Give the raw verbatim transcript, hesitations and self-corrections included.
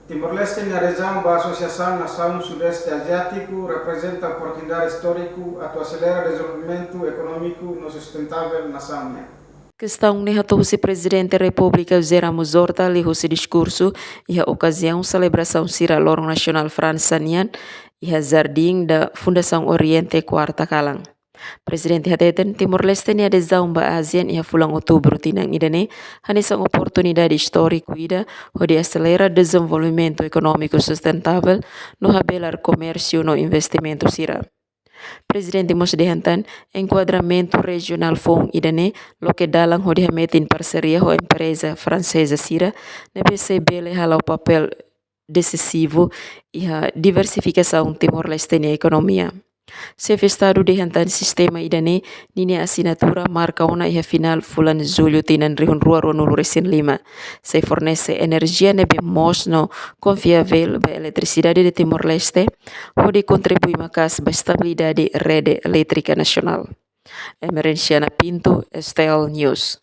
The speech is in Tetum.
Timor-Leste nia adezaun ba Asosiasaun Nasaun Sudeste Aziátiku reprezenta oportunidade istóriku atu aselera dezenvolvimentu ekonómiku no sustentável nasaun nian. Kestaun ne'e hato'o husi Prezidente Repúblika José Ramos Horta liuhusi diskursu iha okaziaun selebrasaun sira Loron Nasionál Fransa nian iha Jardim da Fundação Oriente, kuarta kalan. Prezidente hateten Timor-Leste nia adezaun ba ASEAN iha fulan Outubru tinan ida-ne'e hanesan oportunidade istóriku ida hodi aselera dezenvolvimentu ekonómiku sustentável no habelar komérsiu no investimentu sira. Prezidente mós dehan tan enkuadramentu rejionál foun ida-ne'e loke dalan hodi hametin parseria ho empreza franseza sira ne'ebé sei bele hala'o papél desizivu iha diversifikasaun Timor-Leste nia ekonomia. Xefe Estadu dehan tan sistema ida-ne'e ninia asinatura marka ona iha finál fulan Jullu tinan rihun rua rua-nulu resin lima. Sei fornese enerjia ne'ebé moos no konfiavel ba Eletricidade de Timor-Leste, hodi kontribui maka'as ba estabilidade rede elétrika nasionál. Emerenciana Pinto, S T L News.